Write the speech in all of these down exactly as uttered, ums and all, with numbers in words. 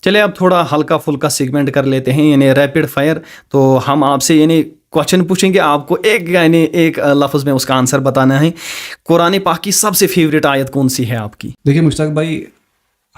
चलिए, अब थोड़ा हल्का फुल्का सेगमेंट कर लेते हैं, यानी रैपिड फायर। तो हम आपसे यानी क्वेश्चन पूछेंगे, आपको एक यानी एक लफ्ज़ में उसका आंसर बताना है। कुरान पाक की सबसे फेवरेट आयत कौन सी है आपकी? देखिए मुश्ताक भाई,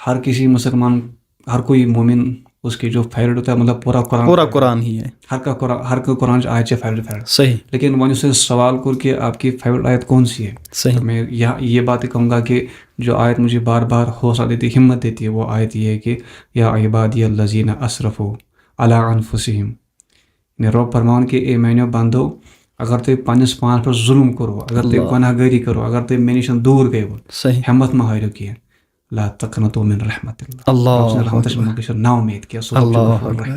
हर किसी मुसलमान, हर कोई मोमिन, उसकी जो फेवरेट होता है, मतलब पूरा कुरान, पूरा कुरान ही है। हर का कुरान, हर का कुरान आयत फेवरेट फेवरेट। सही। लेकिन वहीं से सवाल कर कि आपकी फेवरेट आयत कौन सी है, सही। तो मैं यहाँ ये बात कहूँगा कि जो आयत मुझे बार बार हौसला देती, हिम्मत देती है, वो आयत ये है कि या इबादियल्लज़ीना असरफू अला अनफुसिहिम। यानी रब फरमान कि اے میانیو بندو، اگر تُہۍ پننِس پانَس پٮ۪ٹھ ظلم کوٚرو، اگر تُہۍ اللہ۔ گۄناہ گٲری کٔرو، اگر تُہۍ مےٚ نِش دوٗر گٔیوٕ، صحیح۔ ہٮ۪مت مہ ہٲرِو کینٛہہ۔ لا تقنطوا من رحمت اللہ۔ اللہ رب سٕنٛدِ رحمتس اکبر۔ منٛز گٔژھِو نا اُمید کینٛہہ، سُہ چھُ اللہ غفور اکبر۔ رحیم۔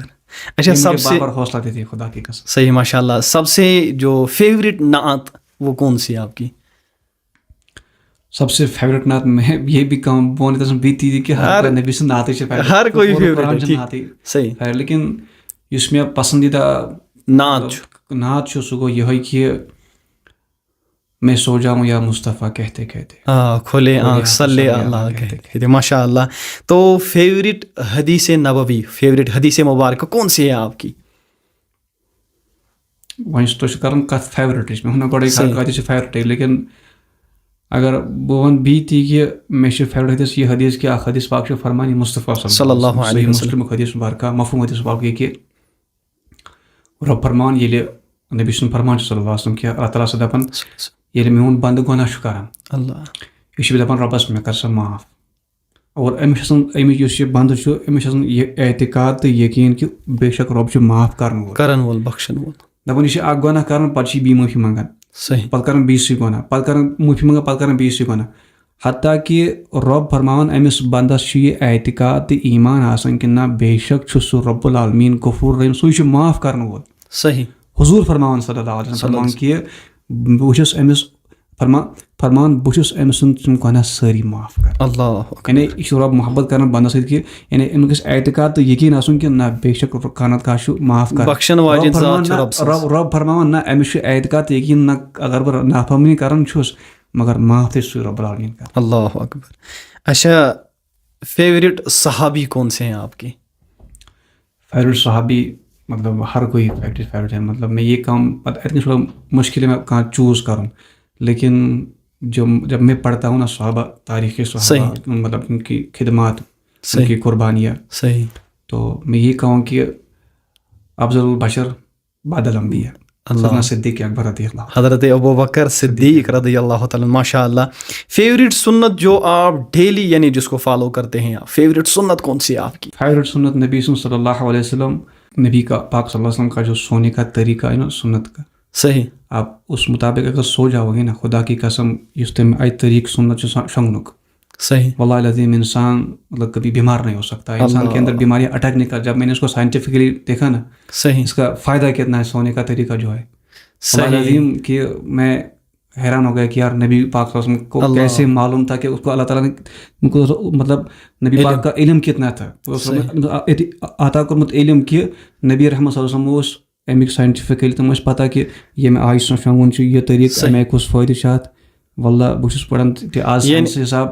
اچھا، ییٚمۍ مےٚ سب سے بار بار حوصلہ دِتھ، خدا کی قسم۔ صحیح، ماشاء اللہ۔ سب سے جو فیوریٹ نعت وہ کون سی ہے آپ کی؟ سب سے فیورٹ نعت میں یہ بھی کم بون تسم بیتی تھی کہ ہر ہر کوئی نبی سٕنٛز نعتٕے چھِ فیورٹ۔ ہر کوئی پوٗرٕ فیورٹ قرآن ہے، چھِ ٹھیٖک۔ نعتٕے۔ صحیح۔ فیورٹ۔ لیکن یُس مےٚ پسندیدہ نعت چھُ۔ نعت چھُ، سُہ گوٚو یِہوٚے کہ میں سو جاؤں یا مصطفیٰ کہتے کہتے۔ آ، کھولے کھولے آنکھ آنکھ صلی صلی اللہ اللہ کہتے کہتے۔ کہتے۔ ماشاء اللہ۔ تو فیوریٹ حدیث نبوی، فیوریٹ حدیث مبارکہ کون سی ہے آپ کی؟ وۄنۍ چھُ، تُہۍ چھِو کران کتھ فیورٹٕچ، مےٚ ووٚن نا گۄڈے ہر صحیح۔ کانٛہہ تہِ چھِ فیورٹٕے، لیکن اگر بہٕ وَنہٕ بیٚیہِ تہِ کہِ مےٚ چھِ فیورٹ حدیث یہِ حدیث کہِ اکھ حدیث پاک چھُ فرمان یہِ مصطفیٰ صلی اللہ علیہ صحیح وسلم۔ مسلم حدیث مبارکہ، مفہوم حدیث مبارکہ یہِ کہِ رب فرمان ییٚلہِ نبی سُنٛد فرمان چھُ صلی اللہ علیہ وسلم کہِ اللہ تعالیٰ سُنٛد دپان، ییٚلہِ میون بندٕ گۄناہ چھُ کران، اللہ۔ یہِ چھُ دپان ربس مےٚ کر سا معاف۔ اور أمِس چھُ آسان، أمِس یُس یہِ بندٕ چھُ، أمِس چھُ آسان یہِ اعتقاد تہٕ یقیٖن کہِ بے شک رب چھُ معاف کرن وول۔ کرن وول، بخشن وول۔ دپان یہِ چھُ اکھ گۄناہ کران، پتہٕ چھُ یہِ بیٚیہِ معٲفی منٛگان۔ صحیح۔ پتہٕ کران بیٚیہِ سُے گۄناہ، پتہٕ کران معٲفی منٛگان، پتہٕ کران بیٚیہِ سُے گۄناہ۔ حتیٰ کہِ رب فرماوان أمِس بندس چھُ یہِ اعتقاد تہٕ ایمان آسان کہِ نہ، بے شک چھُ سُہ رب العالمین غفور رحیم، سُے چھُ معاف کرن وول۔ صحیح۔ حضور فرماوان صلی اللہ علیہ وسلم صلی اللہ فرمان علیہ کہِ بہٕ چھُس أمِس فرمان، فرمان بہٕ چھُس أمۍ سُنٛد تِم گۄناہ سٲری معاف کران۔ اللہ اکبر۔ یعنی یہِ چھُ رب محبت کران بندس سۭتۍ کہِ یعنی أمِس گژھِ اعتقاد تہٕ یقیٖن آسُن کہِ نہ، بے شک کانٛہہ نتہٕ کانٛہہ چھُ معاف کران۔ بخشن واجٮ۪ن رب فرمان ذات چھُ نہ، رب سٕنٛز۔ رب، رب فرماوان نہ، أمِس چھُ اعتقاد تہٕ یقیٖن نہ، اگر بہٕ نافرمٲنی کران چھُس مگر معاف تہِ چھُ سُے رب العالمین کران۔ اللہ اکبر۔ اچھا، فیوریٹ صحابی کون سے ہیں آپ کے؟ فیورٹ صحابی، مطلب ہر کوئی فیورٹ فیورٹ ہے، مطلب میں یہ کام پتہ اتنی تھوڑا مشکل ہے میں کہاں چوز کروں، لیکن جو جب میں پڑھتا ہوں نا صحابہ، تاریخ صحابہ، صحیح۔ مطلب ان کی خدمات، ان صحیح۔ کی قربانیاں، صحیح۔ تو میں یہ کہوں کہ افضل البشر بعد الانبیاء، اللہ۔ سیدنا صدیق اکبر رضی اللہ۔ حضرت ابو بکر صدیق رضی اللہ تعالیٰ عنہ، ماشاء اللہ۔ فیوریٹ سنت جو آپ ڈیلی یعنی جس کو فالو کرتے ہیں آپ، فیوریٹ سنت کون سی ہے آپ کی؟ فیورٹ سنت نبی صلی اللہ علیہ وسلم، نبی کا، پاک صلی اللہ علیہ وسلم کا جو سونے کا طریقہ ہے نا سنت کا، صحیح۔ آپ اس مطابق اگر سو جاؤ گے نا، خدا کی قسم، یُس تَمہِ آیہِ طریقہٕ سُنت چھُ سا-، شۄنٛگنُک، صحیح۔ واللہ العظیم انسان مطلب کبھی بیمار نہیں ہو سکتا ہے۔ انسان کے اندر اللہ۔ بیماریاں اٹیک نہیں کر۔ جب میں نے اس کو سائنٹیفکلی دیکھا نا، صحیح۔ اس کا فائدہ کتنا ہے سونے کا طریقہ جو ہے۔ واللہ صحیح۔ العظیم کہ میں حیران ہو گیا کہ یار نبی پاک صلی اللہ علیہ وسلم کو اللہ۔ کیسے معلوم تھا کہ اس کو اللہ تعالیٰ نے، ان کو مطلب نبی علم۔ پاک کا علم کتنا تھا۔ تو اس صحیح۔ مطلب عطا کوٚرمُت علم کہ نبی رحمت صلی اللہ علیہ وسلم اوس اَمِکۍ ساینٹیفکلی تِم ٲسۍ پَتہ کہِ ییٚمہِ آیہِ چھُ آسان شۄنٛگُن چھُ، یہِ طریٖقہٕ، صحیح۔ اَمہِ آیہِ کُس فٲیدٕ چھُ اَتھ۔ واللہ، بہٕ چھُس پَران تہِ آز یعنی ساینس حساب،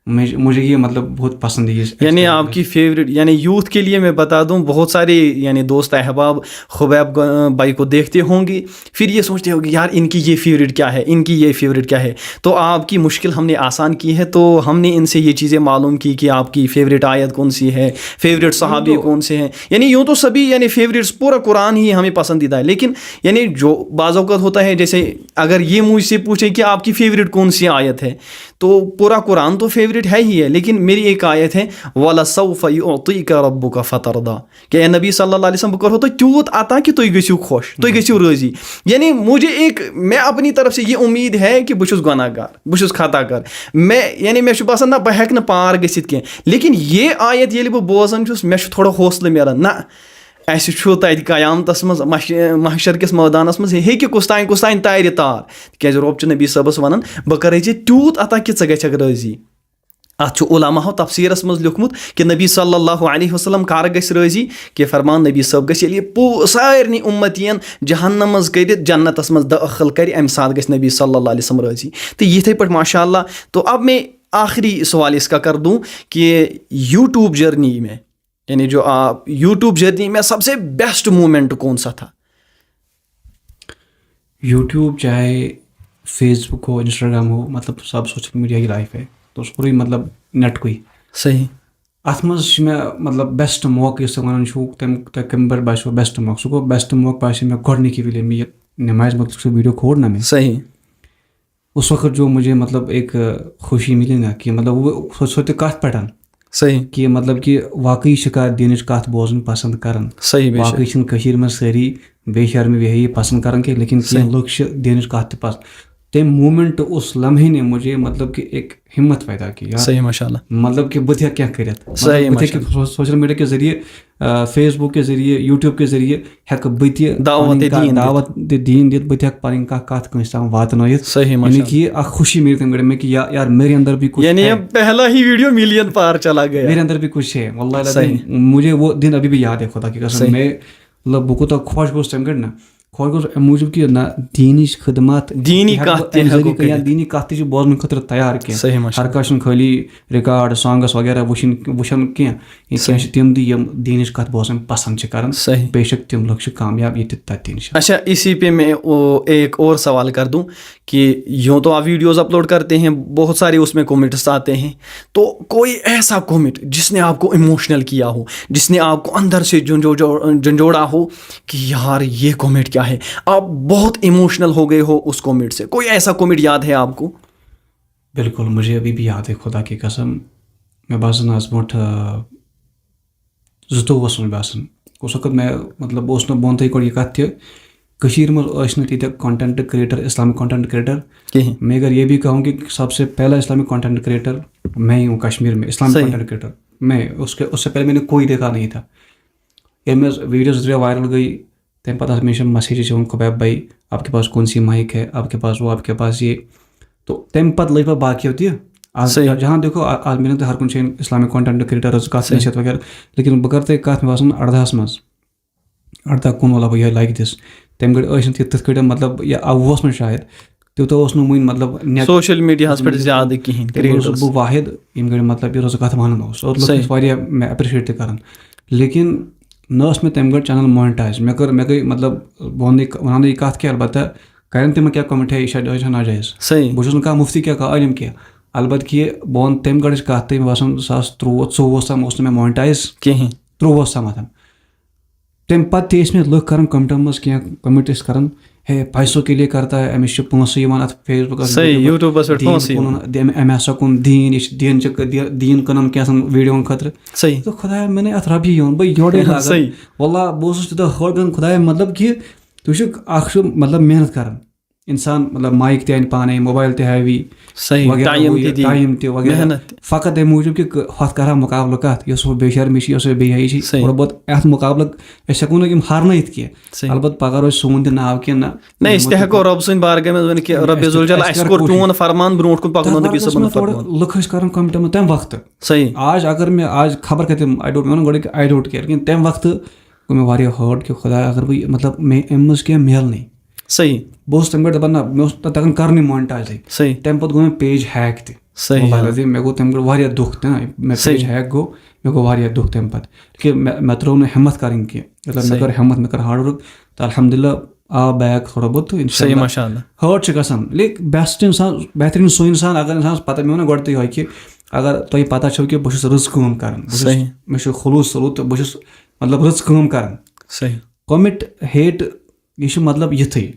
مجھے، مجھے یہ مطلب بہت پسند ہے یہ یعنی experiment۔ آپ کی فیوریٹ، یعنی یوتھ کے لیے میں بتا دوں، بہت سارے یعنی دوست احباب خبیب گ-، بھائی کو دیکھتے ہوں گے، پھر یہ سوچتے ہوں گے، یار، ان کی یہ فیوریٹ کیا ہے، ان کی یہ فیوریٹ کیا ہے۔ تو آپ کی مشکل ہم نے آسان کی ہے، تو ہم نے ان سے یہ چیزیں معلوم کی کہ آپ کی فیوریٹ آیت کون سی ہے، فیوریٹ صحابی تو کون سے ہیں۔ یعنی یوں تو سبھی یعنی فیوریٹس، پورا قرآن ہی ہمیں پسندیدہ ہے، لیکن یعنی جو بعض اوقات ہوتا ہے، جیسے اگر یہ مجھ سے پوچھے کہ آپ کی فیوریٹ کون سی آیت ہے، تو پورا قرآن تو فیوریٹ ہے ہی ہے، لیکن میری ایک آیت ہے، "وَلَسَوْفَ يُعْطِيكَ رَبُّكَ فَتَرْضَى"، کہ اے نبی صلی اللہ علیہ وسلم، بہٕ کرہو تۄہہِ تیوٗت عطا کہ تُہۍ گٔژھِو خۄش، تُہۍ گٔژھِو رٲضی۔ یعنی مجھے ایک، میں اپنی طرف سے یہ امید ہے کہ بہٕ چھُس گۄناہ گار، بہٕ چھُس خطا کار۔ میں، یعنی مےٚ چھُ باسان، نہ، بہٕ ہٮ۪کہٕ نہٕ پار گٔژھِتھ کینٛہہ۔ لیکن یہ آیت ییٚلہِ بہٕ بوزان چھُس، مےٚ چھُ تھوڑا حوصلہٕ میلان۔ نہ، اَسہِ چھُ تَتہِ قیامتَس منٛز، مَش-، محشر کِس مٲدانَس منٛز ہیٚکہِ کُس تام، کُس تام تارِ تار۔ تِکیٛازِ رۄب چھُ نبی صٲبَس وَنان، بہٕ کَرَے ژےٚ تیوٗت عطا کہ ژٕ گژھکھ رٲضی۔ اَتھ چھُ علماہو تفسیٖرَس منٛز لیوٚکھمُت کہ نبی صلی اللہ علیہ وسلم کَر گژھِ رٲضی، کہ فرمان نبی صٲب گژھِ ییٚلہِ یہِ پوٗ-، سارنٕے اُمتیَن جہنم منٛز کٔڑِتھ جنتَس منٛز دٲخل کَرِ، اَمہِ ساتہٕ گژھِ نبی صلی اللہ علیہ وسلم رٲضی۔ تہٕ یِتھَے پٲٹھۍ ماشاء اللہ، تو اب میں آخری سوال اس کا کر دوں کہ یوٹیوب جرنی میں یعنی جو آپ یوٹیوب جرنی میں سب سے بیسٹ مومنٹ کون سا تھا؟ یوٹیوب چاہے فیس بک ہو، انسٹاگرام ہو، مطلب سب سوشل میڈیا کی لائف ہے، تو سورُے مطلب نیٹکُے۔ صحیح۔ اَتھ منٛز چھِ مےٚ مطلب بیسٹ موقعہٕ یُس تُہۍ وَنان چھُو، تَمہِ تۄہہِ کَمہِ پٮ۪ٹھ باسیو بیسٹ موقعہٕ؟ سُہ گوٚو بیسٹ موقعہٕ باسیو مےٚ گۄڈٕنِکی وِلے مےٚ یہِ نمازِ مُتعلِق سُہ ویٖڈیو کھوٗل نہ مےٚ۔ صحیح۔ اس وقت جو مجھے مطلب ایک خوشی ملی نا کہ مطلب وہ سو سو تہِ کَتھ پٮ۪ٹھ صحیح۔ کہ مطلب کہ واقعی چھِ کانٛہہ دینٕچ کَتھ بوزٕنۍ پسنٛد کران۔ صحیح بے شک۔ باقٕے چھِنہٕ کٔشیٖرِ منٛز سٲری بے شرمی وے یہِ پسنٛد کران کینٛہہ، لیکن کینٛہہ صحیح۔ لُکھ چھِ دینٕچ کَتھ تہِ پسنٛد۔ تَمہِ موٗمنٹ، اس لمحے نے مجھے مطلب کہ ایک ہمت پیدا کی یار، صحیح ماشاء اللہ۔ مطلب کہ بہٕ تہِ ہٮ۪کہٕ کینٛہہ کٔرِتھ۔ مطلب صحیح بہٕ تہِ ہٮ۪کہٕ ماشاء سو- سوشل میڈیا کے ذریعے، آ، فیس بُک کے ذریعے، یوٹیوب کے ذریعے ہٮ۪کہٕ بہٕ تہِ دعوت پنٕنۍ دین کانٛہہ دِتھ۔ دعوت دِ- دیٖن دِتھ، بہٕ تہِ ہٮ۪کہٕ پنٕنۍ کانٛہہ کَتھ کٲنٛسہِ تام واتنٲیِتھ۔ صحیح یعنی ماشاء کہ یہ اکھ خوشی میری تم میڈم میں کہ یا- یار میرے اندر بھی کچھ یعنی ہے۔ یہ پہلا ہی ویڈیو ملین پار چلا گیا۔ میرے اندر بھی کچھ ہے، واللہ العظیم، صحیح۔ مجھے وہ دن ابھی بھی یاد ہے، خدا کی قسم۔ صحیح۔ میں مطلب بہٕ کوٗتاہ خۄش گوٚوُس تَمہِ گرِ نا، خۄش گوٚوُس اَمہِ موٗجوٗب کہِ نہ، دیٖنٕچ خدمت دیٖنی ہٮ۪کہٕ کَتھ بہٕ تہِ اَمہِ ہٮ۪کو ذٔریعہٕ یا کٔرِتھ۔ دیٖنی کَتھ تہِ چھِ بوزنہٕ خٲطرٕ تیار کینٛہہ۔ صحیح ماشاء ہر کانٛہہ چھُنہٕ خٲلی ریکارڈ، سانگس وغیرہ وٕچھِنۍ وٕچھان کینٛہہ۔ یہِ کینٛہہ صحیح۔ چھِ تِم تہِ یِم دیٖنٕچ کَتھ بوزٕنۍ پسنٛد چھِ کران۔ صحیح۔ بے شک تِم لُکھ چھِ کامیاب ییٚتہِ تَتہِ تہِ اِنشاء اچھا، اسی پہ میں او- ایک اور سوال کر دوں کہ یوں تو آپ ویڈیوز اپلوڈ کرتے ہیں، بہت سارے اس میں کمنٹس آتے ہیں، تو کوئی ایسا کمنٹ جس نے آپ کو ایموشنل کیا ہو، جس نے آپ کو اندر سے جھنجھو- جھنجھوڑا ہو کہ یار یہ کمنٹ کیا ہے، آپ بہت ایموشنل ہو گئے ہو اس کمنٹ سے، کوئی ایسا کمنٹ یاد ہے آپ کو؟ بالکل، مجھے ابھی بھی یاد ہے، خدا کی قسم۔ مےٚ باسان آز برونٛٹھ، آ، زٕتووُہس منٛز باسان۔ اوس وقت مےٚ، مطلب، بہٕ اوسُس نہٕ، بہٕ وَنہٕ تۄہہِ گۄڈٕ یہِ کَتھ تہِ، کٔشیٖرِ منٛز ٲسۍ نہٕ تیٖتیٛاہ content creator، Islamic content creator۔ کِہیٖنۍ۔ میں اگر یہ بھی کہوں کہ سب سے پہلا Islamic content creator میں ہی ہوں کشمیر میں، Islamic صحیح۔ Content creator میں، اس کے، اس سے پہلے میں نے کوئی دیکھا نہیں تھا۔ ییٚلہِ مےٚ ویٖڈیو زٕ ترٛےٚ وایرل گٔے، تَمہِ پَتہٕ آسہٕ مےٚ یِم messages یِوان، خۄدایا بھائی، آپ کے پاس کون سی مایِک ہے، آپ کے پاس وہ، آپ کے پاس یہ۔ تو تَمہِ پَتہٕ لٔج پَتہٕ باقیو تہِ۔ آز صحیح۔ جہاں دیکھو، آ- آز مِلن تۄہہِ ہر کُنہِ جایہِ Islamic content creator کَتھ صحیح۔ نصیحت وغیرہ۔ لیکن بہٕ کَرٕ تۄہہِ کَتھ، مےٚ باسان اَردَہَس منٛز، اَردَہ کُن وَلا بہٕ یِہوٚے لَگہِ دِس۔ تَمہِ گٔڑۍ ٲسۍ نہٕ تہِ تِتھ کٲٹھۍ، مطلب، یا وُہَس منٛز شاید تیوٗتاہ اوس نہٕ وٕنہِ، مطلب، net۔ سوشل میڈیاہَس پٮ۪ٹھ زیادٕ کِہیٖنۍ تیٚلہِ اوسُس کریٹرز۔ بہٕ واحد ییٚمہِ گٔڑۍ، مطلب، یہِ رٕژ کَتھ وَنان اوس، اور لُکھ صحیح۔ ٲسۍ واریاہ مےٚ appreciate تہِ کَران۔ لیکن نہ ٲس مےٚ تَمہِ گٔڑۍ channel monetize۔ مےٚ کٔر، مےٚ گٔے، مطلب، بہٕ وَنہٕ یہِ، وَنہٕ نہٕ یہِ کَتھ کینٛہہ، البتہ کَرن تہِ مےٚ کیٛاہ comment ہے، یہِ چھا جٲیِز چھا ناجٲیِز؟ صحیح۔ بہٕ چھُس نہٕ کانٛہہ مُفتی کینٛہہ، کانٛہہ عٲلِم کینٛہہ، البتہ کہِ بہٕ وَنہٕ تَمہِ گٔڑِچ کَتھ تہٕ مےٚ باسان زٕ ساس ترٛۆوُہ، ژوٚوُہَس تام اوس نہٕ مےٚ monetize۔ کِہیٖنۍ۔ ترٛۆوُہَس تامَتھ۔ تَمہِ پَتہٕ تہِ ٲسۍ مےٚ لُکھ کَران کَمٹَن منٛز کینٛہہ comment ٲسۍ کَران، ہے، پیسوں کے لیے کرتا ہے، أمِس چھِ پونٛسہٕ یِوان اَتھ Facebook-َس، صحیح، YouTube-َس، YouTube-َس پٮ۪ٹھ دیٖن پونٛسہٕ یِوان۔ کٕنُن، دِ-، أمۍ، أمۍ ہسا کُن دیٖن، یہِ چھِ دیٖن چہِ، دِ-، دیٖن کٕنان کینٛژھن ویٖڈیوَن خٲطرٕ۔ صحیح۔ تہٕ خۄدایا، مےٚ نے اَتھ رۄپیہِ یِوان، بہٕ یورَے لاگان۔ صحیح۔ واللہ، بہٕ اوسُس تیوٗتاہ ہٲٹ گژھان، خۄدایا، مطلب کہِ تُہۍ چھِو اَکھ چھُ، مطلب، محنت کَران۔ اِنسان، مطلب، مایِک تہِ اَنہِ پانَے، موبایِل تہِ ہاوِ، صحیح، وغیرہ ٹایم ہُہ تہِ یہِ، دِنۍ، ٹایم تہِ وغیرہ۔ محنت تہِ۔ فقط اَمہِ موٗجوٗب کہِ ک-، ہۄتھ کَرٕ ہا مُقابلہٕ کَتھ، یۄس ہُہ بے شرمی چھِ، یۄس ہُہ بے حیٲیی چھِ، صحیح۔ تھوڑا بہت اَتھ مُقابلہٕ، أسۍ ہٮ۪کو نہٕ یِم ہارنٲیِتھ کینٛہہ۔ صحیح۔ البتہ پَگاہ روزِ سون تہِ ناو کینٛہہ نہ۔ نہ، أسۍ تہِ ہٮ۪کو رۄب سٕنٛدِ بارگاہ منٛز ؤنِتھ کہِ اَسہِ رۄبِ تہِ، ذوالجلال، اَسہِ اَسہِ کَرِ کوٚر کوٗشِش۔ چون فرمان برونٛٹھ کُن پَکُن، تَتھ نبی وقتَس صٲبُن منٛز تھوڑا فرمان۔ لُکھ ٲسۍ کَران کَمٹَن منٛز تَمہِ وقتہٕ۔ صحیح۔ آج اگر مےٚ، آج خبر کَتہِ، I don't، مےٚ وَنہٕ گۄڈٕ کہِ I don't care، کِنہٕ تَمہِ وقتہٕ گوٚو مےٚ واریاہ ہٲٹ کہِ خۄدایا، اگر بہٕ یہِ، مطلب، مےٚ اَمہِ منٛز کینٛہہ میلنٕے۔ صحیح۔ بہٕ اوسُس تَمہِ پٮ۪ٹھ دَپان، نہ، مےٚ اوس نہٕ تَگان کَرنُے monetize۔ صحیح۔ تَمہِ پَتہٕ گوٚو مےٚ page hack تہِ۔ صحیح۔ واللہ العظیم، مےٚ گوٚو تَمہِ پٮ۪ٹھ واریاہ دُکھ تہِ، نہ، مےٚ page صحیح۔ hack گوٚو، مےٚ گوٚو واریاہ دُکھ تَمہِ پَتہٕ۔ کہِ مےٚ، مےٚ ترٛٲو نہٕ ہمت کَرٕنۍ کینٛہہ۔ مطلب، مےٚ صحیح۔ کٔر ہمت، مےٚ کٔر hard work، تہٕ الحمدللہ آو back تھوڑا بہت تہٕ اِنشاء صحیح، اللہ۔ ماشاء اللہ۔ ہٲٹ چھِ گژھان، لیکن best اِنسان، بہتریٖن سُہ اِنسان، اگر اِنسانَس پَتہ، مےٚ ووٚن نہ گۄڈٕ تہِ یِہوٚے کہِ اگر تۄہہِ پَتہ چھو کہِ بہٕ چھُس رٕژ کٲم کَران، بہٕ چھُس، صحیح۔ مےٚ چھُ خلوٗص سلوٗک تہٕ بہٕ چھُس، مطلب، رٕژ کٲم کَران۔ صحیح۔ Comment hate، یہِ چھُ مطلب یِتھُے،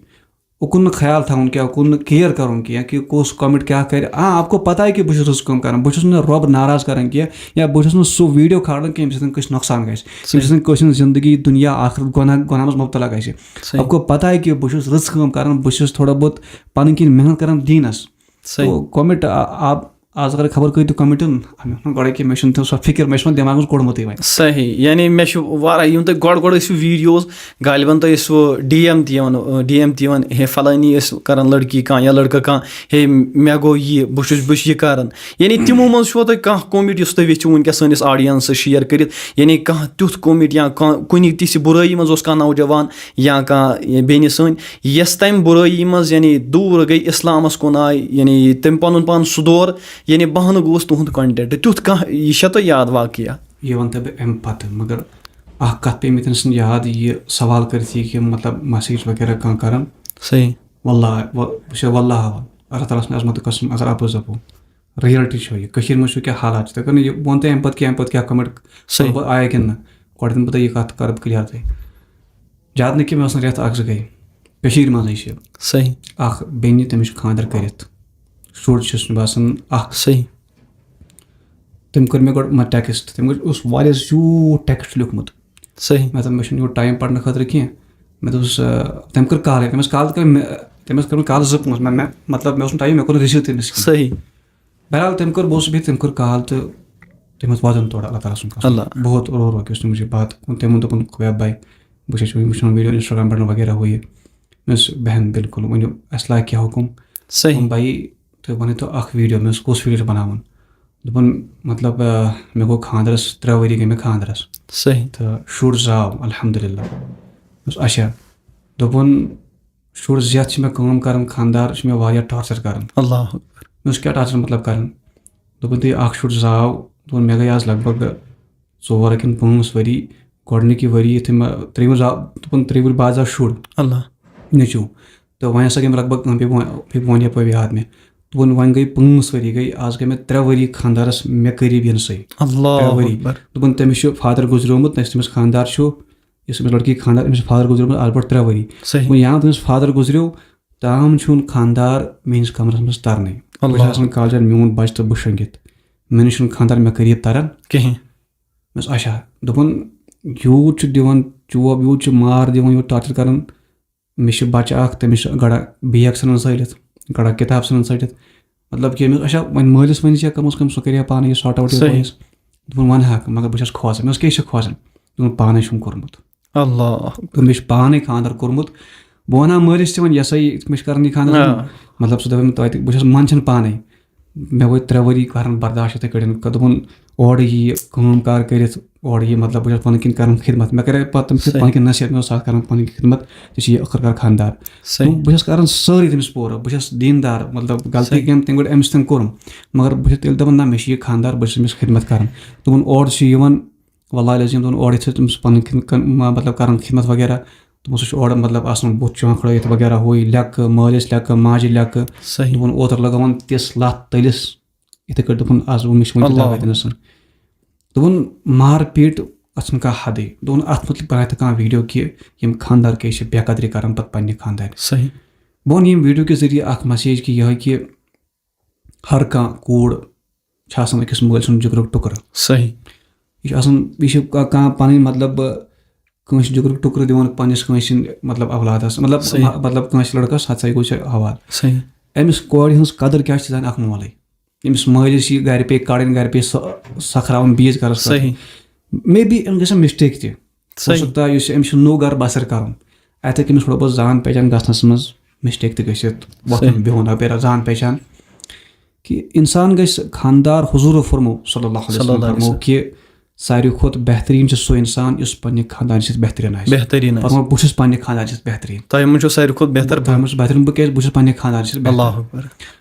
اُکُن نہٕ خیال تھاوُن کینٛہہ، اُکُن نہٕ care کَرُن کینٛہہ کہِ کُس comment کیٛاہ کَرِ۔ آ، آپ کو پتہ ہے کہِ بہٕ چھُس رٕژ کٲم کَران، بہٕ چھُس نہٕ رۄب ناراض کَران کینٛہہ، یا بہٕ چھُس نہٕ سُہ video کھالان کینٛہہ، ییٚمہِ سۭتۍ کٲنٛسہِ نۄقصان گژھِ، ییٚمہِ سۭتۍ کٲنٛسہِ ہٕنٛز زندگی، دُنیا، آخرت، گۄناہ، گۄناہ منٛز مُبتلا گژھِ۔ صحیح۔ آپ کو پتہ ہے کہِ بہٕ چھُس رٕژ کٲم کَران، بہٕ چھُس تھوڑا بہت پَنٕنۍ کِنۍ محنت کَران دیٖنَس۔ صحیح۔ تو comment، آ، آپ آز اگر خبر کۭتیاہ comment یِن، مےٚ ووٚن گۄڈَے کہِ مےٚ چھُنہٕ تِم سۄ فِکِر، مےٚ چھُ وۄنۍ دٮ۪ماغَس منٛز کوٚڑمُتٕے وۄنۍ۔ صحیح، یعنی مےٚ چھُ واریاہ، یِم تۄہہِ گۄڈٕ گۄڈٕ ٲسِو ویٖڈیوز، غالباً تۄہہِ ٲسوٕ ڈی ایم تہِ یِوان، ڈی ایم تہِ یِوان، ہے فلٲنی ٲسۍ کران لڑکی کانٛہہ یا لڑکہٕ کانٛہہ، ہے مےٚ گوٚو یہِ، بہٕ چھُس، بہٕ چھُس یہِ کران۔ یعنی تِمو منٛز چھُوا تۄہہِ کانٛہہ کومنٹ یُس تُہۍ یژھِو وٕنکیٚس سٲنِس آڈینسس شیئر کٔرِتھ، یعنی کانٛہہ تیُتھ کومنٹ یا کانٛہہ کُنہِ تِژھِ بُرٲیی منٛز اوس کانٛہہ نوجوان یا کانٛہہ بیٚنہِ سٲنۍ، یۄس تَمہِ بُرٲیی منٛز یعنی دوٗر گٔے، اِسلامَس کُن آے، یعنی تٔمۍ پَنُن پان سُدور، یعنی بہٕ ہن گوٚوُس تُہُنٛد content۔ تیُتھ کانٛہہ یہِ چھا تۄہہِ یاد واقعہ؟ یہِ وَنہٕ تہٕ بہٕ اَمہِ پَتہٕ، مگر اَکھ کَتھ پیٚیہِ مےٚ تٔمۍ سٕنٛز یاد، یہِ سوال کٔرِتھ یہِ کہِ مطلب message وغیرہ کانٛہہ کَران۔ صحیح۔ واللہ، و-، بہٕ چھُسے واللہ ہاوان، اللہ تعالیٰ سٕنٛدِ عظمتُک قسم، اگر اَپُز دَپو، reality چھو یہِ، کٔشیٖرِ منٛز چھُ کیٛاہ حالات چھِ، تُہۍ کٔرِو نہٕ یہِ، بہٕ وَنہٕ تۄہہِ اَمہِ پَتہٕ کینٛہہ، اَمہِ پَتہٕ کیٛاہ comment، صحیح۔ بہٕ آیا کِنہٕ نہٕ، گۄڈٕ دِمہٕ بہٕ تۄہہِ یہِ کَتھ، کَرٕ بہٕ clear تۄہہِ۔ زیادٕ نہٕ کینٛہہ، مےٚ باسان رٮ۪تھ اَکھ زٕ گٔے، کٔشیٖرِ منٛزٕے چھِ صحیح۔ اَکھ بیٚنہِ، تٔمِس چھُ خانٛدر کٔرِتھ، شُر چھُس مےٚ باسان اَکھ۔ صحیح۔ تٔمۍ کٔر مےٚ گۄڈٕ مےٚ text، تٔمۍ اوس واریاہ زیوٗٹھ text لیوٗکھمُت۔ صحیح۔ مےٚ دوٚپ، مےٚ چھُنہٕ یوٗت time پَرنہٕ خٲطرٕ کینٛہہ۔ مےٚ دوٚپُس، آ، تٔمۍ کٔر call، تٔمۍ ٲس call تہِ کٔر مےٚ، تٔمۍ ٲس کٔرمٕژ call زٕ پانٛژھ، مےٚ، مےٚ، مطلب، مےٚ اوس نہٕ time، مےٚ کوٚر نہٕ receive تٔمِس کینٛہہ۔ صحیح۔ بہرحال، تٔمۍ کٔر، بہٕ اوسُس بِہِتھ، تٔمۍ کٔر call تہٕ تٔمۍ اوس واتُن تورٕ، اللہ تعالیٰ سُنٛد قسم۔ اللہ۔ بہت رو رو کے اس نے مجھے بات، تٔمۍ ووٚن، دوٚپُن، خۄدایا بھائی، بہٕ چھَس وٕچھان video Instagram پٮ۪ٹھ وغیرہ ہُہ یہِ۔ مےٚ دوٚپُس، بہن، بالکل، ؤنِو، اَسہِ لایق کیٛاہ حُکُم؟ صحیح۔ دوٚپُن، بھائی، تُہۍ ؤنِو تو اَکھ video، مےٚ دوٚپُس، کُس video چھُ بَناوُن؟ دوٚپُن، مطلب، آ، مےٚ گوٚو خانٛدرَس، ترٛےٚ ؤری گٔے مےٚ خانٛدرَس صحیح۔ تہٕ شُر زاو، الحمدللہ۔ مےٚ دوٚپُس، اچھا۔ دوٚپُن، شُر زٮ۪تھ چھِ مےٚ کٲم کَران، خانٛدار چھِ مےٚ واریاہ torture کَران۔ اللہ اکبر۔ مےٚ دوٚپُس، کیٛاہ torture مطلب کَران؟ دوٚپُن، تُہۍ اَکھ شُر زاو، دوٚپُن، مےٚ گٔے آز لگ بگ ژور کِنہٕ پانٛژھ ؤری، گۄڈٕنِکہِ ؤری یُتھُے مےٚ ترٛیٚیِمہِ زاو، دوٚپُن، ترٛیٚیہِ ؤری بعد زاو شُر، اللہ۔ نیٚچوٗ۔ تہٕ وۄنۍ ہسا گٔے مےٚ لگ بگ، بیٚیہِ وَن-، بیٚیہِ وَنہٕ یَپٲرۍ یاد مےٚ۔ دوٚپُن، وۄنۍ گٔے پانٛژھ ؤری، گٔے، آز گٔے مےٚ ترٛےٚ ؤری خانٛدارَس مےٚ قریٖب یِنسٕے۔ اللہ ترٛےٚ ؤری۔ اکبر۔ دوٚپُن، تٔمِس چھُ father گُزریومُت، یُس تٔمِس خانٛدار چھُ، یُس تٔمِس لڑکی خانٛدار، أمِس چھُ father گُزریومُت آز برونٛٹھ ترٛےٚ ؤری۔ صحیح۔ دوٚپُن، یان تٔمِس father گُزریو، تام چھُنہٕ خانٛدار میٛٲنِس کمرَس منٛز ترنٕے۔ بہٕ چھُس اللہ۔ آسان کالجن، میون بچہٕ تہٕ بہٕ شۄنٛگِتھ۔ مےٚ نِش چھُنہٕ خانٛدار مےٚ قریٖب تران۔ کِہیٖنۍ۔ مےٚ دوٚپُس، اچھا۔ دوٚپُن، یوٗت چھُ دِوان چوب، یوٗت چھُ مار دِوان، یوٗت torture کران۔ مےٚ چھُ بچہٕ اکھ، تٔمِس چھُ گڑا bag ژھٕنان ژھٲلِتھ، گڑا کِتاب ژھٕنان ژھٲلِتھ۔ مطلب کہِ مےٚ دوٚپُس، اچھا، وۄنۍ مٲلِس ؤنۍ زِ کم از کم سُہ کرِ ہا پانے یہِ sort out یہِ صحیح۔ boys۔ دوٚپُن، وَنہٕ ہاکھ، مگر بہٕ چھَس کھوژان۔ مےٚ دوٚپُس، کیٛاہ چھِ کھوژان؟ دوٚپُن، پانَے چھُم کوٚرمُت۔ اللہ۔ دوٚپُن، مےٚ چھُ پانَے خانٛدر کوٚرمُت۔ بہٕ وَنہٕ ہا مٲلِس تہِ وۄنۍ، یہِ ہسا یہِ، مےٚ چھِ کران یہِ خانٛدر۔ آ۔ مطلب، سُہ دَپہِ مےٚ توتہِ، بہٕ چھَس منٛدچھان پانَے۔ مےٚ وٲتۍ ترٛےٚ ؤری کران برداشت یِتھَے کٔٹھۍ۔ دوٚپُن، اورٕ یہِ کٲم کار کٔرِتھ، اورٕ یہِ، مطلب، بہٕ چھَس پَنٕنۍ کِنۍ کران خدمت۔ مےٚ کَرے پَتہٕ تَمہِ سۭتۍ صحیح۔ پَنٕنۍ کِنۍ نصیحت، مےٚ اوس اَتھ کران پَنٕنۍ کِنۍ خدمت، ژےٚ چھِ یہِ ٲخٕر کار خانٛدار۔ صحیح۔ بہٕ چھَس کران سٲرٕے تٔمِس پوٗرٕ، بہٕ چھَس دیٖندار، مطلب، غلطی صحیح۔ کٔمۍ تٔمۍ گۄڈٕ أمِس تٔمۍ کوٚرُم، مگر بہٕ چھَس تیٚلہِ دَپان، نہ، مےٚ چھِ یہِ خانٛدار، بہٕ چھَس أمِس خدمت کران۔ دوٚپُن، اورٕ چھِ یِوان، واللہ العظیٖم، دوٚپُن، اورٕ یِتھ تٔمِس پَنٕنۍ کِنۍ کَن-، ما-، مطلب، کران خدمت وغیرہ، دوٚپُن، سُہ چھُ اورٕ، مطلب، آسان بُتھ چانٛکھڑٲیِتھ وغیرہ، ہُہ یہِ لیٚکہٕ، مٲلِس لیٚکہٕ، ماجہِ لیٚکہٕ۔ صحیح۔ دوٚپُن، اوترٕ لگٲوٕن تِژھ لَتھ تٔلِس، یِتھَے کٲٹھۍ دوٚپُن، آز ووٚن مےٚ چھِ وۄنۍ تہِ اللہ دعوت أمِس۔ دوٚپُن، مار پیٖٹ، اَتھ چھُنہٕ کانٛہہ حدٕے۔ دوٚپُن، اَتھ مُتعلِق بَنایہِ تہٕ کانٛہہ video کہِ یِم خانٛدار کیٛاہ چھِ بے قدری کران پَتہٕ پنٛنہِ خانٛدارِ۔ صحیح۔ بہٕ وَنہٕ ییٚمہِ video کہِ ذٔریعہٕ اَکھ message کہِ یِہوٚے کہِ ہر کانٛہہ کوٗر چھِ آسان أکِس مٲلۍ سُنٛد جِگرُک ٹُکرٕ۔ صحیح۔ یہِ چھِ آسان، یہِ چھِ کا-، کانٛہہ پَنٕنۍ، مطلب، کٲنٛسہِ جِگرُک ٹُکرٕ دِوان پنٛنِس کٲنٛسہِ سٕنٛدِ، مطلب، اولادَس، مطلب، صحیح۔ مطلب، کٲنٛسہِ لٔڑکَس، ہَتہٕ سا یہِ گوٚو ژےٚ حوالہٕ۔ صحیح۔ أمِس کورِ ہٕنٛز قدٕر کیٛاہ چھِ زَن اَکھ مولٕے؟ أمِس مٲلِس یہِ گَرِ پیٚیہِ کَڑٕنۍ، گَرِ پیٚیہِ سۄ سَکھراوُن بیٚیِس گَرَس خٲطرٕ۔ صحیح۔ Maybe أمِس گژھِ mistake تہِ۔ ہو صحیح۔ سکتا ہے یُس أمِس چھُ نوٚو گَرٕ بَسَر کَرُن، اَتہِ ہیٚکہِ أمِس تھوڑا بہت زان پہچان گژھنَس منٛز mistake تہِ گٔژھِتھ، وۄتھُن صحیح۔ بِہُن اَپٲرۍ زان پہچان۔ کہِ اِنسان گژھِ خانٛدار، حضوٗرو فرمو، صلی اللہ علیہ صلی وسلم اللہ علیہ فرمو وسلم۔ کہِ ساروی کھۄتہٕ بہتریٖن چھُ سُہ اِنسان یُس پنٛنہِ خانٛدارِ سۭتۍ بہتریٖن آسہِ۔ بہتریٖن آسہِ۔ فرمو، بہٕ چھُس پنٛنہِ خانٛدارِ سۭتۍ بہتریٖن۔ تۄہہِ منٛز چھُو ساروی کھۄتہٕ بہتر تۄہہِ منٛز چھُ بہتریٖن، بہٕ کیٛازِ، بہٕ چھُس پنٛنہِ خانٛدارِ سۭتۍ بہتریٖن۔ اللہ اکبر۔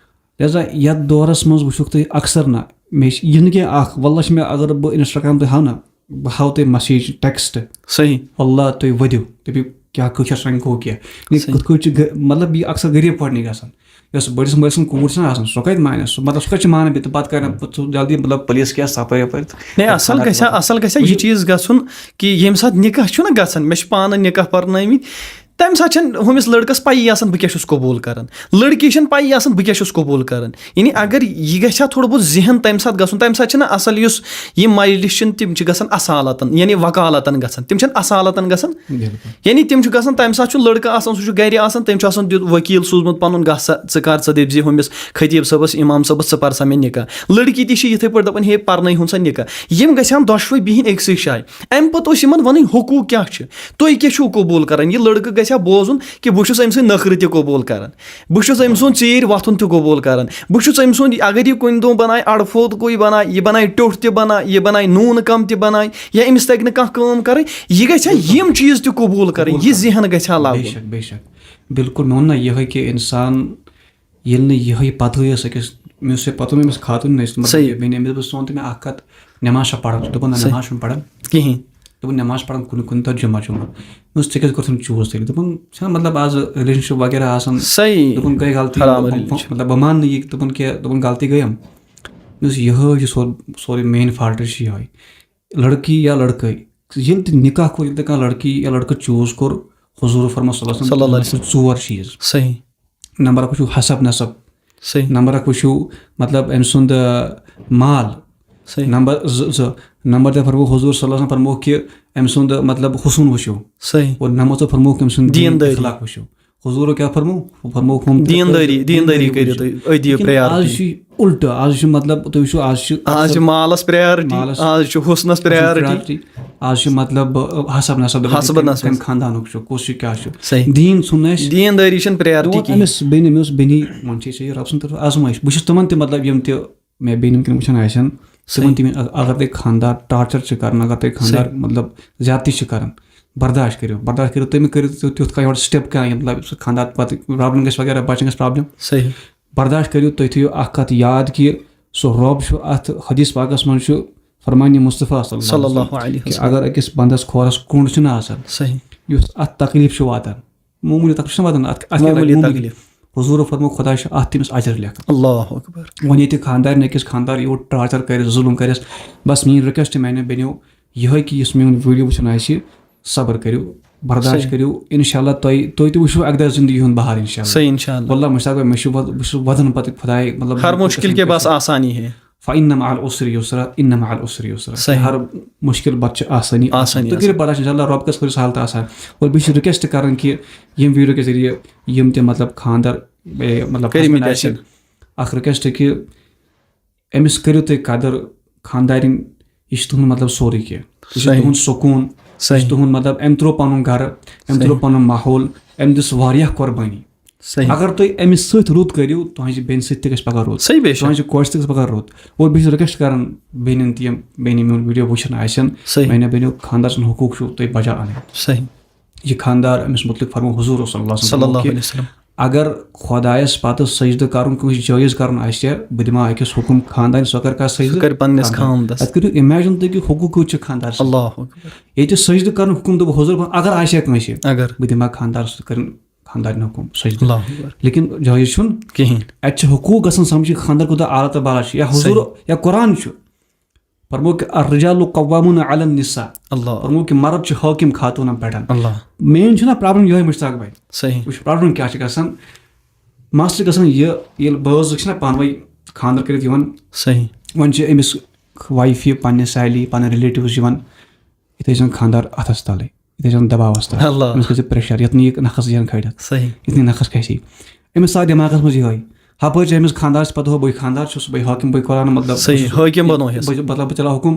لہذا یَتھ دورَس منٛز وٕچھُکھ تُہۍ اکثر نہ، مےٚ چھِ یہِ نہٕ کینٛہہ اَکھ، واللہ چھِ مےٚ، اگر بہٕ Instagram تُہۍ ہاو نہ، بہٕ ہاوٕ تۄہہِ message، text، صحیح۔ واللہ تُہۍ ؤدِو، دٔپِو، کیٛاہ کٲشِر سانہِ گوٚو کیٛاہ؟ یہِ صحیح۔ کِتھ کٲٹھۍ چھِ غ-، مطلب، یہِ اکثر غریٖب کورِ نِش گژھان۔ یۄس بٔڑِس مٲلۍ سٕنٛز کوٗر چھِنہ آسان، سۄ کَتہِ مانہِ؟ سۄ، مطلب، سۄ کَتہِ چھِ مانان بیٚیہِ؟ تہٕ پَتہٕ کَرِ نہٕ پَتہٕ سُہ جلدی، مطلب، پُلیٖس کیس ژھاپٲرۍ یَپٲرۍ تہٕ نے، اصل خانٛدار گژھِ ہا، کَرُن۔ اصل گژھِ ہا یہِ چیٖز گژھُن کہِ ییٚمہِ ساتہٕ نِکاح چھُنہ گژھان، مےٚ چھِ پانہٕ نِکاح پرنٲومٕتۍ، تمہِ ساتہٕ چھنہٕ ہُمِس لڑکس پَیی آسان بہٕ کیٛاہ چھُس قبوٗل کران، لڑکی چھنہٕ پَیی آسان بہٕ کیٛاہ چھُس قبوٗل کران۔ یعنی اگر یہِ گژھِ ہا تھوڑا بہت ذہن تمہِ ساتہٕ گژھُن، تمہِ ساتہٕ چھنہٕ اصل یُس یِم مجلس چھِنہٕ، تِم چھِ گژھان اصالتن، یعنی وکالتن گژھان، تِم چھنہٕ اصالتن گژھان۔ بِلکُل۔ یعنی تِم چھِ گژھان، تمہِ ساتہٕ چھُ لڑکہٕ آسان، سُہ چھُ گرِ آسان، تٔمۍ چھُ آسان دیُت وکیٖل سوٗزمُت پنُن، گژھ سا، ژٕ کر، ژٕ دٔپۍ زِ ہُمِس خطیب صٲبس، امام صٲبس، ژٕ پر سا مےٚ نِکاح۔ لڑکی تہِ چھِ یِتھے پٲٹھۍ دپان، ہے پرنٲے ہُن سا نِکاح۔ یِم گژھِ ہن دۄشوے بِہِنۍ أکسٕے جایہِ۔ امہِ پتہٕ اوس یِمن ونٕنۍ حقوٗق کیٛاہ چھِ، تُہۍ کیٛاہ چھِو قبوٗل کران؟ یہِ لڑکہٕ گژھِ ہا بوزُن کہِ بہٕ چھُس أمۍ سٕنٛدۍ نخرٕ تہِ قبوٗل کران، بہٕ چھُس أمۍ سُنٛد ژیٖرۍ وۄتھُن تہِ قبوٗل کران، بہٕ چھُس أمۍ سُنٛد، اگر یہِ کُنہِ دۄہ بنایہِ اڑٕ فوت کوٗے بنایہِ، یہِ بنایہِ ٹیوٚٹھ تہِ بنایہِ، یہِ بنایہِ نوٗنہٕ کم تہِ بنایہِ، یا أمِس تگہِ نہٕ کانٛہہ کٲم کرٕنۍ، یہِ گژھِ ہا یِم چیٖز تہِ قبوٗل کرٕنۍ، قبوٗل یہِ کرٕنۍ۔ ذہن گژھِ ہا بے لاگُن۔ شک، بے شک۔ بالکل، مےٚ ووٚن نہ یِہوٚے کہِ اِنسان ییٚلہِ نہٕ یِہوٚے پَتہٕے ٲس أکِس، مےٚ اوس یہِ پَتہٕ مےٚ أمِس خاتوٗن نہٕ ٲسۍ، مطلب، صحیح۔ یہِ بیٚنہِ، أمِس بہٕ سونٛچ تہٕ مےٚ اَکھ کَتھ، نٮ۪ماز چھا پَران؟ دوٚپُن، نہ، صحیح۔ نٮ۪ماز چھُنہٕ پَران۔ کِہیٖنۍ۔ دوٚپُن، نٮ۪ماز چھِ پَران کُنہِ کُنہِ دۄہ جُمعہ جُمعہ۔ مےٚ ووٚنُس، ژےٚ کیٛازِ کوٚرُتھ یِم چوٗز تیٚلہِ؟ دوٚپُن، چھِنہ مطلب آز رِلیشَنشِپ وغیرہ آسان۔ صحیح۔ دوٚپُن، گٔے غلطی، حرام مطلب، رِلیشَنشِپ۔ مطلب بہٕ مانہٕ نہٕ یہِ، دوٚپُن کیٛاہ، دوٚپُن غلطی گٔیَم۔ مےٚ ووٚنُس، یِہوٚے چھُ سورُے، سورُے مین فالٹ چھُ یِہوٚے۔ لڑکی یا لڑکے، ییٚلہِ تہِ نکاح کوٚر، ییٚلہِ تہِ کانٛہہ لڑکی یا لڑکہٕ چوٗز کوٚر، حضور فرموو صلی اللہ علیہ وسلم، صلی اللہ علیہ تِمن چھِ ژور چیٖز۔ صحیح۔ نمبر اکھ وٕچھِو حسب نسب، صحیح۔ نمبر اکھ وٕچھِو مطلب أمۍ سُنٛد، آ، مال، صحیح۔ نمبر زٕ زٕ نمبر تہِ فرموو حضور صلی اللہ علیہ وسلم فرموو کہِ أمۍ سُنٛد مطلب حسن وٕچھِو، صحیح۔ اور نمبر ژور فرمووُکھ أمۍ سُنٛد دین دیٖندٲری۔ اخلاق وٕچھِو۔ حضورو کیٛاہ فرموو؟ فرمووُکھ ہُم تہِ دیٖندٲری، دیٖندٲری کٔرِو تُہۍ، أتھۍ دِیِو لیکن priority۔ آز چھُ الٹہٕ، آز چھُ مطلب تُہۍ وٕچھِو آز چھُ آز چھُ مالس priority، مالس آز چھُ حسنس priority۔ آز چھُ مطلب، آ، حسب نسب دَپان، حسب کَمہِ، نسب۔ کَمہِ خاندانُک چھُ، کُس چھُ، کیٛاہ چھُ۔ صحیح۔ دیٖن ژھُن نہٕ اَسہِ۔ دیٖندٲری چھَنہٕ priority دوٚپُن کِہیٖنۍ۔ أمِس بیٚنہِ، مےٚ اوس بیٚنہِ وَنان چھِ یہِ رۄب سٕنٛدِ طرفہٕ آزمٲیِش۔ بہٕ چھُس تِمن تہِ مطلب یِم تہِ مےٚ بیٚنہِ وٕنکیٚن وٕچھان آسن، تِمن تہِ وَنہٕ، اگر تۄہہِ خاندار torture چھِ کران، اگر تۄہہِ خاندار صحیح۔ مطلب زیادتی چھِ کران، برداش کٔرِو، برداش کٔرِو، تُہۍ مہٕ کٔرِو تیُتھ، تیُتھ کانٛہہ یورٕ step کانٛہہ، یہِ مطلب سُہ خاندار پتہٕ problem گژھِ وغیرہ، بچن گژھِ problem۔ صحیح۔ برداش کٔرِو، تُہۍ تھٲیِو اکھ کتھ یاد کہِ سُہ رۄب چھُ، اتھ حدیث پاکس منٛز چھُ فرمانِ مصطفیٰ صلی اللہ صلی علیہ وسلم اللہ علیہ کہِ وسلم۔ اگر أکِس بندس کھۄرس کُنڈ چھُنہٕ آسان، صحیح۔ یُس اتھ تکلیف چھُ واتان، معموٗلی تکلیف چھُنہٕ واتان، اتھ، اتھ کیٛاہ لگہِ؟ معموٗلی معموٗلی۔ تکلیف۔ حضور فرموو، خدا چھُ اتھ تٔمِس اجر لیکھان۔ اللہ اکبر۔ وۄنۍ ییٚتہِ خاندارنہِ أکِس خاندار یوٗت torture کرِ، ظُلُم کرٮ۪س، بس میٲنۍ request میانیو بیٚنیو یِہوٚے کہِ یُس میون video وٕچھان آسہِ، صبر کٔرِو، برداشت صحیح۔ کٔرِو، انشاءاللہ تۄہہِ، تُہۍ تہِ وٕچھِو اکہِ دۄہ زندگی ہُنٛد بہار انشاءاللہ۔ صحیح، انشاءاللہ۔ واللہ مشتاق بھائی، مےٚ چھُ وَد-، بہٕ چھُس وَدان پتہٕ خداے، مطلب، ہر مشکل کے بعد آسانی ہے۔ فإن مع العسر يسرا، إن مع العسر يسرا۔ صحیح۔ ہر مشکل پتہٕ چھِ آسٲنی آسان۔ آسٲنی تُہۍ کٔرِو آسان۔ برداشت، انشاءاللہ رۄب کَس کٔرِو سہل تہٕ آسان۔ اور بیٚیہِ چھِ request کران کہِ یِم video کہِ ذٔریعہٕ یِم تہِ مطلب خاندار، اے، مطلب کٔرِو husband مےٚ آسہِ، دٔسِل۔ اکھ request کہِ أمِس کٔرِو تُہۍ قدر، خاندارِنۍ، یہِ چھُ تُہُنٛد مطلب سورُے کینٛہہ۔ یہِ چھُ صحیح۔ تُہُنٛد سکوٗن، یہِ صحیح۔ چھُ تُہُنٛد مطلب، أمۍ ترٛوو پَنُن گرٕ، أمۍ صحیح۔ ترٛوو پَنُن ماحول، أمۍ دِژ واریاہ قۄربٲنی۔ صحیح۔ اگر تُہۍ أمِس سۭتۍ رُت کٔرِو، تُہٕنٛزِ بیٚنہِ سۭتۍ تہِ گژھِ پگاہ رُت، صحیح، بے شک۔ تُہٕنٛزِ کورِ سۭتۍ تہِ گژھِ پگاہ رُت۔ اور بیٚیہِ چھُس request کران بیٚنٮ۪ن تہِ، یِم بیٚنہِ میون video وٕچھان آسن، صحیح۔ میانیو بیٚنیو، خاندار سُنٛد حقوٗق چھُو تُہۍ بجا اَنٕنۍ۔ صحیح۔ یہِ خاندار أمِس مُتعلق فرموو حضور صلی اللہ علیہ وسلم صلی اللہ کہِ علیہ وسلم۔ اگر خۄدایس پتہٕ سجدٕ کرُن کٲنٛسہِ جٲیز کرُن آسہِ، بہٕ دِمہٕ ہا أکِس حُکُم، خاندارِ سۄ کر کانٛہہ سجدٕ؟ سُہ کرِ پننِس خاندار۔ خاندس۔ اتھ کٔرِو imagine تُہۍ کہِ حقوٗق کۭتۍ چھِ خاندار سٕنٛدۍ۔ اللہ اکبر۔ ییٚتہِ سجدٕ کرُن حُکُم دوٚپ حضور، اگر آسہِ ہا کٲنٛسہِ، اگر۔ بہٕ دِمہٕ ہا خاندار سُہ کرن خاندارنہِ حُکُم سجدٕ۔ اللہ اکبر۔ لیکن جٲیز چھُنہٕ۔ کِہیٖنۍ۔ اتہِ چھِ حقوٗق گژھان سمجھِ خاندار کوٗتاہ اعلیٰ تہٕ بالا چھُ، یا حضور صحیح۔ یا قرآن چھُ۔ فرموو کہِ الرجال قوامون علی النساء۔ اللہ۔ فرموو کہِ مرد چھُ حٲکِم خاتوٗنن پٮ۪ٹھ۔ اللہ۔ مین چھُنہ problem یِہوٚے مشتاق بھائی۔ صحیح۔ وٕچھ problem کیٛاہ چھِ گژھان۔ مسلہٕ چھِ گژھان یہِ، ییٚلہِ بٲژ زٕ چھِنہ پانہٕ ؤنۍ خاندر کٔرِتھ یِوان، صحیح۔ وۄنۍ چھِ أمِس wife یہِ پننہِ سہیلی، پنٕنۍ relatives یِوان، یِتھَے چھِ آسان خاندار اتھس تلٕے، یِتھَے چھِ آسان دباوس تل۔ اللہ۔ أمِس کھسہِ pressure، یتھ نہٕ یہِ نکھس یِن کھٲلِتھ۔ صحیح۔ یتھ نہٕ یہِ نکھس کھسہِ۔ أمِس آو دٮ۪ماغس منٛز یِہوٚے، ہپٲرۍ چھِ أمِس خاندار، چھِ پتہٕ ہُہ بٕے خاندار چھُس، بٕے حٲکِم، بٕے قرآن، مطلب، صحیح، حٲکِم بنووہس۔ بہٕ چھُس، مطلب، بہٕ چلاو حُکُم۔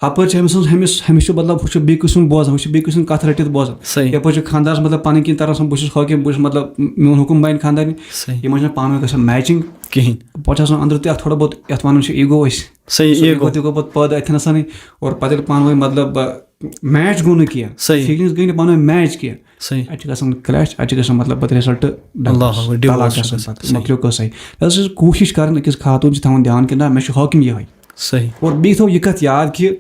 ہپٲرۍ چھِ أمِس سٕنٛز، ہُمِس، ہُمِس چھُ، مطلب، ہُہ چھُ بیٚیہِ کٲنٛسہِ ہُنٛد بوزان، ہُہ چھُ بیٚیہِ کٲنٛسہِ ہُنٛد کتھ رٔٹِتھ بوزان۔ صحیح۔ یپٲرۍ چھُ خاندارس، مطلب، پنٕنۍ کِنۍ تران سۄ، بہٕ چھُس حٲکِم، بہٕ چھُس، مطلب، میون حُکُم بنہِ خاندارنہِ۔ صحیح۔ یِمن چھُنہٕ پانہٕ ؤنۍ گژھان matching۔ کِہیٖنۍ۔ پتہٕ چھُ آسان أنٛدرٕ تہِ اتھ تھوڑا بہت، یتھ ونان چھِ ego أسۍ۔ صحیح، سُہ ego۔ ego تہِ گوٚو پتہٕ پٲدٕ اتھٮ۪ن آسانٕے۔ اور پتہٕ ییٚلہِ پانہٕ ؤنۍ، مطلب، match گوٚو نہٕ کینٛہہ، صحیح۔ feelings گٔے نہٕ پانہٕ ؤنۍ match کینٛہہ، صحیح۔ اتہِ چھُ گژھان clash، اتہِ چھُ گژھان، مطلب، پتہٕ result اللہ اکبر، divorce طلاق چھُ گژھان گژھان۔ پتہٕ، صحیح۔ مۄکلیو قصے۔ یہِ ہسا چھِ کوٗشِش کران، أکِس خاتوٗن چھِ تھاوان دھیان کہِ نہ، مےٚ چھُ حٲکِم یِہوٚے۔ صحیح۔ اور بیٚیہِ تھٲو یہِ کتھ یاد کہِ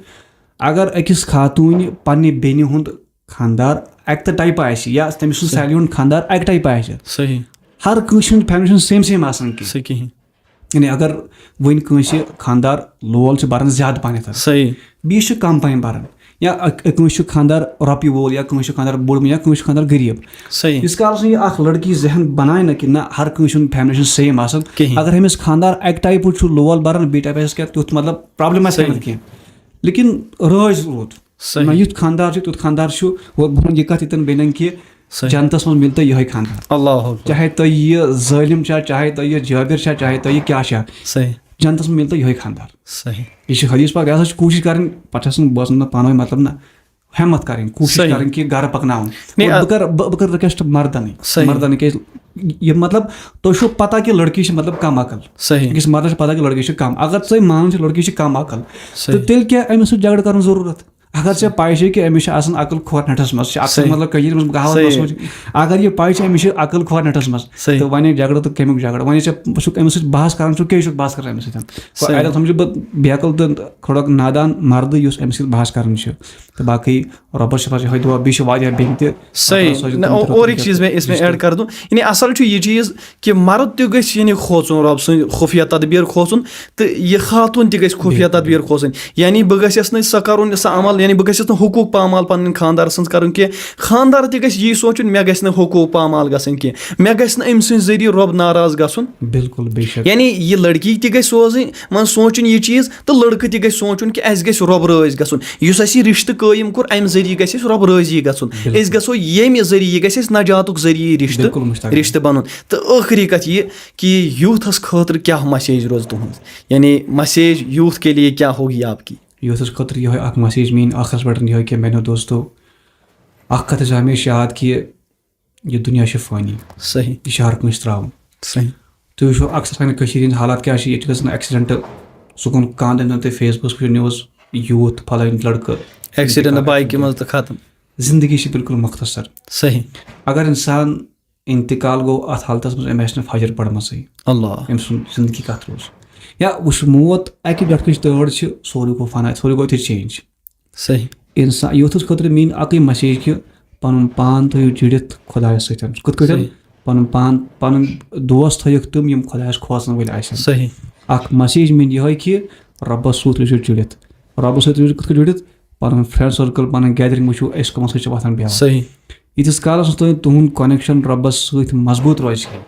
اگر أکِس خاتوٗنہِ پننہِ بیٚنہِ ہُنٛد خاندار اکہِ تہٕ type آسہِ یا تٔمۍ سُنٛد سہیلی ہُنٛد خاندار اکہِ type آسہِ، صحیح۔ ہر کٲنٛسہِ ہُنٛد family چھُنہٕ same same آسان کینٛہہ۔ سُہ کِہیٖنۍ۔ یعنی اگر وٕنۍ کٲنٛسہِ خاندار لول چھِ بَران زیادٕ پَہنَتھ، صحیح۔ بیٚیِس چھِ کَم پَہَن بَران، یا اَ-، کٲنٛسہِ چھُ خاندار رۄپیہِ وول، یا کٲنٛسہِ چھُ خاندار بوٚڑ، یا کٲنٛسہِ چھُ خاندار غریٖب۔ ییٖتِس کالَس نہٕ یہِ اَکھ لٔڑکی ذہن بَنایہِ نہ کہِ نہ، ہر کٲنٛسہِ ہُنٛد family چھُنہٕ same آسان۔ کِہیٖنۍ۔ اگر ہُمِس خاندار اَکہِ type چھُ لول بَران، بیٚیہِ type آسہِ کینٛہہ تیُتھ، مطلب، problem آسہِ صحیح۔ کینٛہہ، لیکن رٲضۍ روٗد۔ صحیح۔ نہ، یُتھ خاندار چھُ، تیُتھ خاندار چھُ۔ وۄنۍ بہٕ وَنہٕ یہِ کَتھ ییٚتٮ۪ن بیٚنٮ۪ن کہِ صحیح۔ جنتَس منٛز مِلہِ تۄہہِ یِہوٚے خاندار۔ اللہ اکبر۔ چاہے تۄہہِ یہِ ظٲلِم چھا، چاہے تۄہہِ یہِ جٲبِر چھا، چاہے تۄہہِ یہِ کیٛاہ چھا، صحیح۔ جنتَس منٛز مِلہِ تۄہہِ یِہوٚے خاندار۔ صحیح۔ یہِ چھِ حدیث پاک، یہِ ہسا چھِ کوٗشِش کَرٕنۍ، پَتہٕ چھِ آسان بوزان نہ پانہٕ ؤنۍ، مطلب، نہ، ہٮ۪مت کَرٕنۍ، کوٗشِش صحیح۔ کَرٕنۍ کہِ گَرٕ پَکناوُن۔ نہ، اور اَ- بہٕ کَرٕ، بہٕ، بہٕ کَرٕ request مَردَنٕے، صحیح۔ مَردَنٕے، کیٛازِ یہِ، مطلب، تۄہہِ چھُو پَتہ کہِ لٔڑکی چھِ، مطلب، کَم عقل۔ صحیح۔ أکِس مَردَس چھِ پَتہ کہِ لٔڑکی چھِ کَم، اگر ژٕ مانان چھِ لٔڑکی چھِ کَم عقل، صحیح۔ تہٕ تیٚلہِ کیٛاہ أمِس سۭتۍ جھگڑٕ کَرُن ضروٗرت؟ اگر ژےٚ پَے چھے کہِ أمِس چھِ آسان عقل کھور نٮ۪ٹَس منٛز، چھِ اکثر صحیح۔ مطلب کٔشیٖرِ منٛز کہاوت صحیح۔ ٲسمٕژ، اگر یہِ پَے چھِ أمِس چھِ عقل کھور نٮ۪ٹَس منٛز، صحیح۔ تہٕ وۄنۍ ہے جھگڑٕ تہٕ کَمیُک جھگڑٕ؟ وۄنۍ ہے ژےٚ چھُکھ أمِس سۭتۍ بحث کَران، چھُکھ کیٛازِ چھُکھ بحث کَران أمِس سۭتۍ؟ صحیح۔ اَڑٮ۪ن سَمجھِ بہٕ بیقل تہٕ کھڑک نادان مردٕ یُس أمِس سۭتۍ بحث کَران چھُ۔ تہٕ باقٕے رۄبَس چھِ پَتہٕ یِہوٚے دُعا، بیٚیہِ چھِ واریاہ بیٚیہِ تہِ۔ صحیح۔ خۄدا سوزِ نہ، تِم تہِ اور رۄبَس ایک چیٖز میں اس میں ایڈ کر دوں، یعنی اصل چھُ یہِ چیٖز کہ مرد تہِ گژھِ یعنی کھوژُن رۄب سٕنٛز خفیہ تدبیر کھوژُن، تہٕ یہِ خاتون تہِ گژھِ خفیہ بِلکُل۔ تدبیر کھوژٕنۍ۔ یعنی بہٕ گژھٮ۪س نہٕ سۄ کرُن، سۄ عمل، یعنی بہٕ گژھٮ۪س نہٕ حقوٗق پامال پنٕنۍ خانٛدارٕ سٕنٛز کرُن کینٛہہ۔ خانٛدار تہِ گژھِ یی سونٛچُن، مےٚ گژھِ نہٕ حقوٗق پامال گژھٕنۍ کینٛہہ، مےٚ گژھِ نہٕ أمۍ سٕنٛدِ ذٔریعہٕ رۄب ناراض گژھُن۔ بِلکُل، بے شک۔ یعنی یہِ لڑکی تہِ گژھِ سوزٕنۍ، وۄنۍ سونٛچُن یہِ چیٖز، تہٕ لڑکہٕ تہِ گژھِ سونٛچُن کہِ اَسہِ گژھِ رۄب رٲضۍ گژھُن۔ یُس اَسہِ یہِ رِشتہٕ قٲیِم کوٚر، اَمہِ ذٔریعہٕ گژھِ اَسہِ رۄب رٲضی گژھُن۔ بِلکُل۔ أسۍ گژھو ییٚمہِ ذٔریعہٕ، یہِ گژھِ اَسہِ نجاتُک ذٔریعہٕ، یہِ رِشتہٕ، بِلکُل مُشتاق۔ رِشتہٕ بَنُن۔ تہٕ ٲخری کَتھ یہِ کہ یوٗتھَس خٲطرٕ کیٛاہ مسیج روزِ تُہٕنٛز؟ یعنی مسیج یوٗتھ کے لیے کیا ہوگی آپ کی؟ یوٗتھَس خٲطرٕ یِہوٚے اَکھ مسیج میٛٲنۍ ٲخرَس پٮ۪ٹھ یِہوٚے کہ میٛانیو دوستو، اَکھ کَتھ ٲسۍ ہمیشہِ یاد کہ یہِ دُنیا چھُ فٲنی۔ صحیح۔ یہِ چھُ ہر کٲنٛسہِ ترٛاوُن۔ صحیح۔ تُہۍ وٕچھِو اکثر سانہِ کٔشیٖرِ ہِنٛز حالات کیٛاہ چھِ؟ ییٚتہِ چھِ گژھان ایکسیڈنٹ، سُہ کُن کانٛہہ دِنہٕ تُہۍ فیس بُکَس پٮ۪ٹھ نیوٕز، یوٗتھ فلٲنۍ لٔڑکہٕ بایکہِ منٛز تہٕ ختم۔ زندگی چھِ بالکل مختصر۔ صحیح۔ اگر انسان انتقال گوٚو اتھ حالتس منٛز، أمۍ آسہِ نہٕ فجر پٔرمٕژٕے۔ اللہ۔ أمۍ سُنٛد زندگی کتھ روٗز؟ یا وٕچھ، موت اکہِ جٹکٕچ تٲر چھِ، سورُے گوٚو فنا، سورُے گوٚو أتھۍ چینج۔ صحیح۔ انسان، یوٗتھس خٲطرٕ میٛٲنۍ اکٕے مسیج کہِ پنُن پان تھٲیِو جُڑِتھ خۄدایس سۭتۍ۔ کِتھ کٲٹھۍ؟ صحیح۔ پنُن پان، پنٕنۍ دوست تھٲیِکھ تِم، یِم خۄدایس کھوژن وٲلۍ آسن۔ صحیح۔ اکھ مسیج میٛٲنۍ یِہوٚے کہِ رۄبس سۭتۍ روٗزِو جُڑِتھ۔ رۄبس سۭتۍ روٗزِو کِتھ کٲٹھۍ جُڑِتھ؟ پنُن فرینڈ سرکل، پنٕنۍ گیدرنگ وٕچھِو، أسۍ کٕمن سۭتۍ چھِ وۄتھان بیٚہوان۔ صحیح۔ ییٖتِس کالس نہٕ تُہۍ، تُہُنٛد کنیکشن رۄبس سۭتۍ مضبوٗط روزِ کینٛہہ،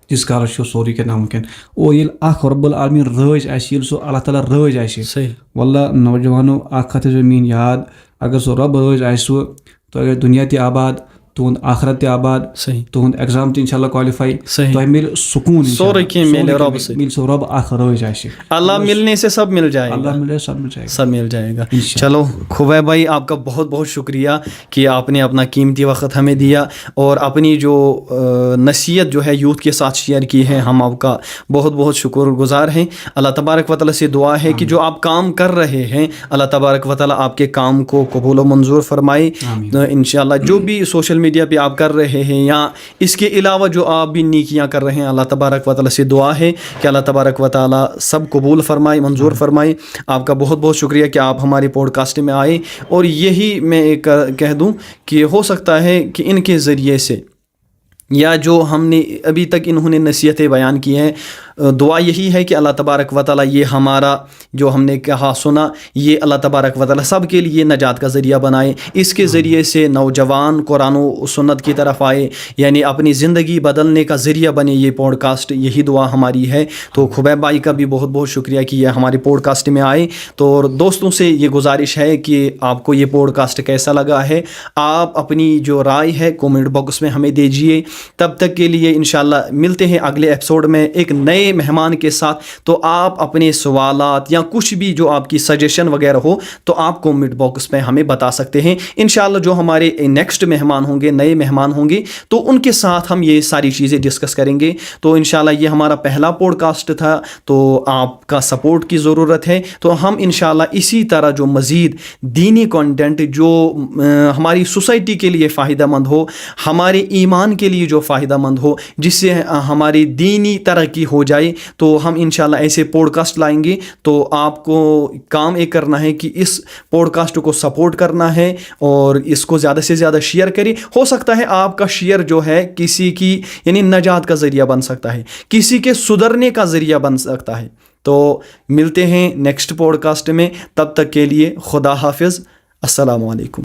تیٖتِس کالس چھُ سورُے کینٛہہ نامُمکن۔ اور ییٚلہِ اکھ رۄب العالمین رٲضۍ آسہِ، ییٚلہِ سُہ اللہ تعالیٰ رٲضۍ آسہِ، صحیح۔ واللہ نوجوانو، اکھ کتھ ٲسۍزیو میٛٲنۍ یاد، اگر سُہ رۄب رٲضۍ آسہِ، سُہ تۄہہِ گژھِ دُنیا تہِ آباد، تُہُنٛد آخرت تہِ آباد، صحیح۔ تُہُنٛد ایگزام تہِ انشاءاللہ کالِفاے، صحیح۔ تۄہہِ میلہِ سکوٗن انشاءاللہ۔ سورُے کینٛہہ میلہِ سورُے کینٛہہ رۄبہٕ سۭتۍ۔ میلہِ سُہ رۄب اکھ رٲضۍ آسہِ۔ اللہ ملنے سے سب مل جائے گا۔ اللہ ملنے سے سب مل جائے گا۔ سب مل جائے گا۔ انشاءاللہ۔ چلو، خبیب بھائی، آپ کا بہت بہت شکریہ کہ آپ نے اپنا قیمتی وقت ہمیں دیا اور اپنی جو، آ، نصیحت جو ہے یوتھ کے ساتھ شیئر کی ہے، ہم آپ کا بہت بہت شکر گزار ہیں۔ اللہ تبارک و تعالیٰ سے دعا ہے کہ آمین۔ جو آپ کام کر رہے ہیں، اللہ تبارک و تعالیٰ آپ کے کام کو قبول و منظور فرمائے۔ آمین۔ آ، انشاءاللہ جو بھی سوشل میڈیا پہ آپ کر رہے ہیں یا اس کے علاوہ جو آپ بھی نیکیاں کر رہے ہیں، اللہ تبارک و تعالیٰ سے دعا ہے کہ اللہ تبارک و تعالیٰ سب قبول فرمائے، منظور آمین۔ فرمائے۔ آپ کا بہت بہت شکریہ کہ آپ ہمارے پوڈکاسٹ میں آئے، اور یہی میں ایک کہہ دوں کہ ہو سکتا ہے کہ ان کے ذریعے سے یا جو ہم نے ابھی تک انہوں نے نصیحتیں بیان کی ہیں، دعا یہی ہے کہ اللہ تبارک و تعالیٰ یہ ہمارا جو ہم نے کہا سنا، یہ اللہ تبارک و تعالیٰ سب کے لیے نجات کا ذریعہ بنائے، اس کے ذریعے سے نوجوان قرآن و سنت کی طرف آئے، یعنی اپنی زندگی بدلنے کا ذریعہ بنے یہ پوڈکاسٹ، یہی دعا ہماری ہے۔ تو خبیب بھائی کا بھی بہت بہت شکریہ کہ یہ ہمارے پوڈکاسٹ میں آئے۔ تو اور دوستوں سے یہ گزارش ہے کہ آپ کو یہ پوڈکاسٹ کیسا لگا ہے، آپ اپنی جو رائے ہے کمنٹ باکس میں ہمیں دیجیے۔ تب تک کے لیے انشاءاللہ ملتے ہیں اگلے ایپیسوڈ میں ایک نئے مہمان کے ساتھ۔ تو آپ اپنے سوالات یا کچھ بھی جو آپ کی سجیشن وغیرہ ہو تو آپ کمنٹ باکس میں ہمیں بتا سکتے ہیں۔ انشاءاللہ جو ہمارے نیکسٹ مہمان ہوں گے، نئے مہمان ہوں گے، تو ان کے ساتھ ہم یہ ساری چیزیں ڈسکس کریں گے۔ تو انشاءاللہ یہ ہمارا پہلا پوڈکاسٹ تھا، تو آپ کا سپورٹ کی ضرورت ہے۔ تو ہم انشاءاللہ اسی طرح جو مزید دینی کنٹینٹ جو، آ، ہماری سوسائٹی کے لیے فائدہ مند ہو، ہمارے ایمان کے لیے جو فائدہ مند ہو، جس سے، آ، ہماری دینی ترقی ہو جائے، تو ہم انشاءاللہ ایسے پوڈکاسٹ لائیں گے۔ تو آپ کو کام ایک کرنا ہے کہ اس پوڈکاسٹ کو سپورٹ کرنا ہے اور اس کو زیادہ سے زیادہ شیئر کریں۔ ہو سکتا ہے آپ کا شیئر جو ہے کسی کی یعنی نجات کا ذریعہ بن سکتا ہے، کسی کے سدھرنے کا ذریعہ بن سکتا ہے۔ تو ملتے ہیں نیکسٹ پوڈکاسٹ میں، تب تک کے لیے خدا حافظ، السلام علیکم۔